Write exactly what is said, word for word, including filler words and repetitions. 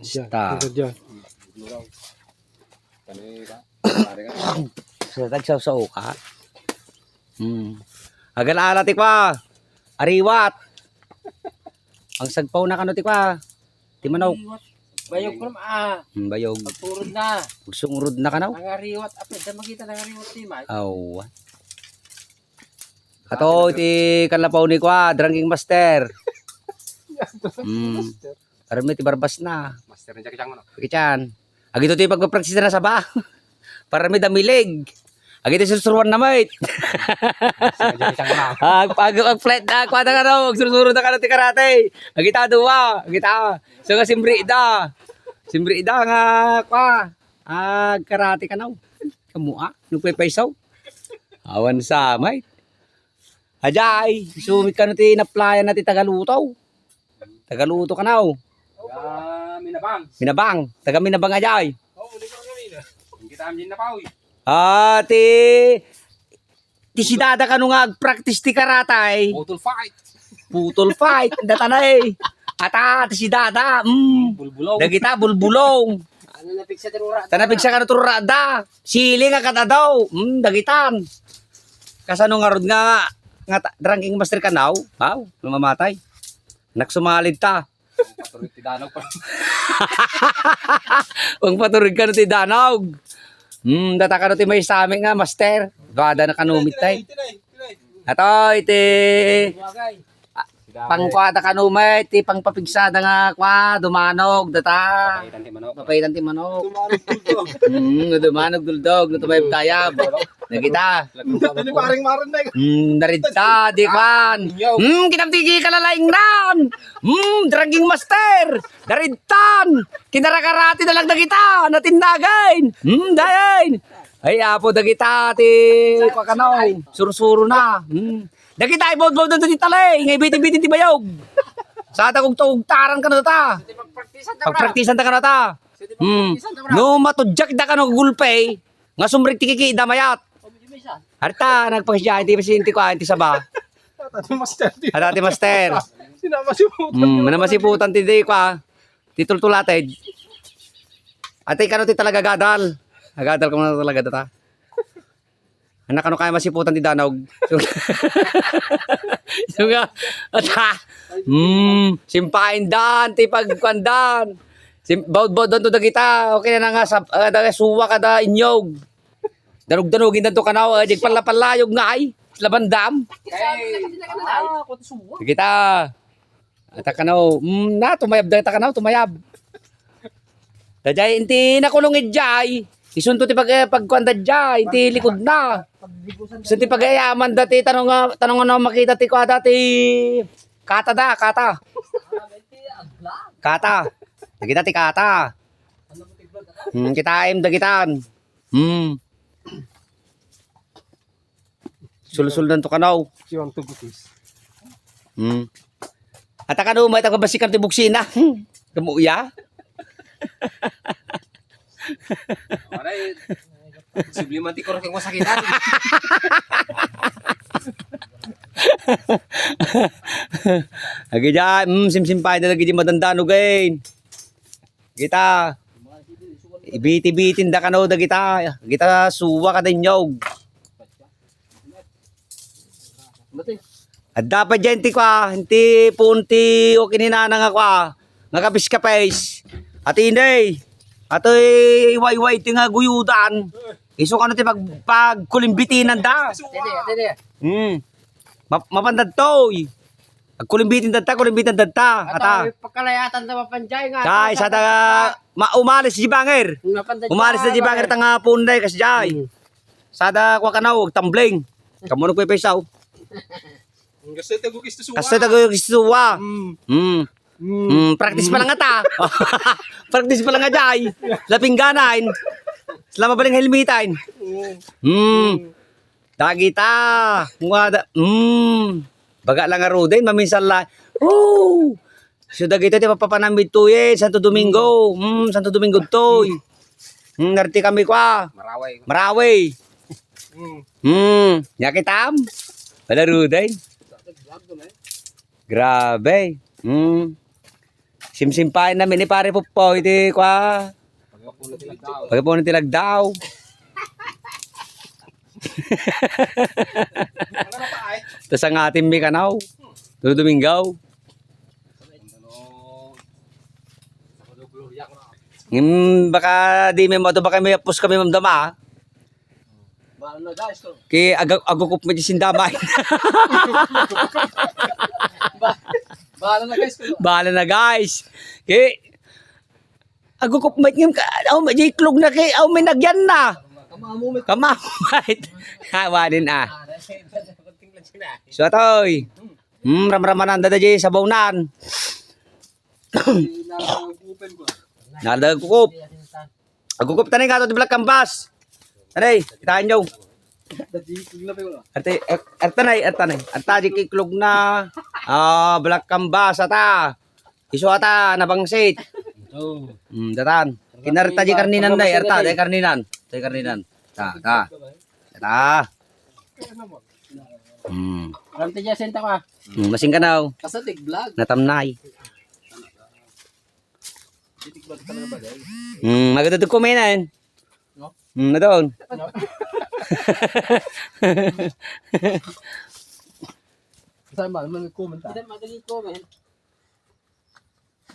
Sta. Ito dyan. Sa tagsawsaw ka. Hmm. Agala-ala ti kwa. Ariwat. Ang sagpaw na kano ti kwa. Ti manok. Bayog ko naman, ah. Hmm, bayog. Pagturod na. Pagsungurod na kano. Ang ariwat, apil, da makita ng ariwat ti Mike. Aw. Ato, iti kalapaw ni kwa, drinking master. Hmm. Aram mi ti barbas na. Master ni Jackie Chan, ano? Jackie Chan. Agito ti pagpapraktis na saba. Para mi damilig. Agito sursuruan na, mate. Jackie Chan na. Ag, ag, ag flat na, kwa na kano, agsursuro na kano ti karate. Agita dua, agita. So nga simri da. Simri da nga, kwa. Ag karate kano. Kamu, ah, nagpaypaysaw. Awan sa, mate. Ajay, isumit kano ti naplayan na ti tagaluto. Tagaluto kano. Taga Minabang. Minabang. Taga Minabang ajay. Oo, di ko kami na. Ang kita ang ginapaw, eh. Ah, ti, ti si Dada kano nga agpractice ti karatay. Putol fight. Putol fight. Data na eh. Ata, ti si Dada. Mm. Bulbulong. Dagita, bulbulong. Ano na pigsa ti rura? Ta napigsa kano ti rura da. Siling a kada daw. Mm, dagitan. Kasano ngarud nga, nga ta-, drinking master kano? Wow, namamatay. Nagsumalid ta. Patuloy ti danog pa. Ang patuloy kano ti danog. Hmm, data kano ti may sami nga, master. Bada na kano mitay. Ato, iti pangkuada kano met, ti pangpapigsada nga kwa, dumanog, data. Papaitan ti manok. Papaitan ti manok. Dumanog duldog. Hmm, dumanog duldog, no tumayab tayab. Nagita. Dati ni paring maran na eh. Hmm, naridta, di kwan. Hmm, kinamtigi kalalaingnan. Hmm, drinking master. Naridtan. Kinarakarati na lang dagita. Natinnagen. Hmm, dayen. Ay, apo dagita ti pakanaw. Sursuro na. Hmm. Dagita, ibawdbawdan ti talay. Nga ibitin-bitin ti bayog. Sa tagugtugtaran kano ta. Pagpraktisan ta kano ta. Hmm. No matudyak da kano gulpe. Nga sumrek ti kikida mayat. Arta, nagpakasya, inti pasinti ko, inti saba. Tata ti master. Tata ti master. Sinamasiputan. Hmm, namasiputan ti di kwa. Ti tultulated. Ate, kano ti talaga gadal? Agadal ko na talaga data. Anak, ano kaya masiputan ti danog? So, so nga, ata, mm, simpain dan, ti pagkuan dan. Sim-, baud-baud dan to dagita. Okay na nga, sab-, ah, daga suwa kada inyog. Danog-danogin dan to kanaw, ah, di pala-palayog nga ay. Labandam. Ay, ah, kung suwa. Dagita. Ata kanaw, mm, na, tumayab da, ata kanaw, tumayab. Dayjay, inti nakulong ijay. Isunto ti pag-, pagkuan dayjay, inti likod na. Isunto ti pagayaman dati, tanong nga, tanong nga makita ti kuan dati. Kata da, kata. Kata. Dagita ti kata. Hmm, kitaem dagitan. Hmm. Sulsuldan to kanaw. Siwang tugutis. Hmm. Ata kano, may taga basikan ti buksina. Kamuya. Aray, posible man ti kurang kang masakitan. Agi dyan, mm, simsimpay na lagi di madandanog eh. Kita. Ibiti-bitin da kano dagita. Kita suwa kada inyog. Adda pa dyan ti kwa, ti punti o kininana nga kwa. Nga kapis-kapis. Ati inday. Atoy wayway ti nga guyudan. Isu kano ti pag-, pagkulimbitinan da. Tini, tini. Hmm. Ma-, mapandad toy. Agkulimbitin dadta, kulimbitin dadta. Ata, ata. Pagkalayatan ta mapanjay nga. Jay, sada ma-, umalis di banger. Umalis na di banger, tanga punday kas jay. Hmm. Sada kwa kanaw, tumbling. Kamu nagpipaysaw. Kasi tago kisto suwa. Kasi tago kisto suwa. Hmm. Hmm. Hmm. Hmm, practice pa lang ata. Practice pa lang nga jay. Lapingganan. Sila mabaling helmetan. Hmm. Hmm. Dagita. Nga da, mm. Baga lang nga ruden, maminsan la. Oh! So, dagita ti papapanamid to, eh, Santo Domingo. Mm, Santo Domingo to, eh. Mm, narti kami kwa. Maraway. Maraway. Mm. Mm, nyakitam. Wala ruden. Grabe. Mm. Simsimpaen namin ni Pare Puppo iti kua. Pagkapuno ti lagdaw. Tas ang ating mi kanaw. Tulo Domingo. Hmm, baka di mi mato, baka may apos kami mamdama. Bahala na, guys, to. Ki aga-, agukop mi di sindamay. Ba-, bahala na, guys, to. Bahala na, guys. Ki agukop mi ngem ka, aw, may iklog na ki, aw, may nagyan na. Kamamu, may Kamamu, mate. Hawanin, ah. So, atoy. Hmm, ramramanan dada di sabawnan. Nagukop. Agukop tanen nga to di black canvas. Aray, kitaan nyo. Arte, er-, arte na, arte na. Arte di kiklog na. Ah, black canvas ata. Isu ata, nabangsit. Oh. Hmm, datan. Kinarta di karninan na, arta, di karninan. Di karninan. Ta, ta. Ta. Hmm. Arte di senta ka. Hmm, masing kanaw. Asa tig vlog? Natamnay. Di tig vlog talaga ba, guys? Hmm, maganda to kumain. No? Hmm, na doon. No? Saan ba? Ano comment, ah? Saan ba? Ano comment?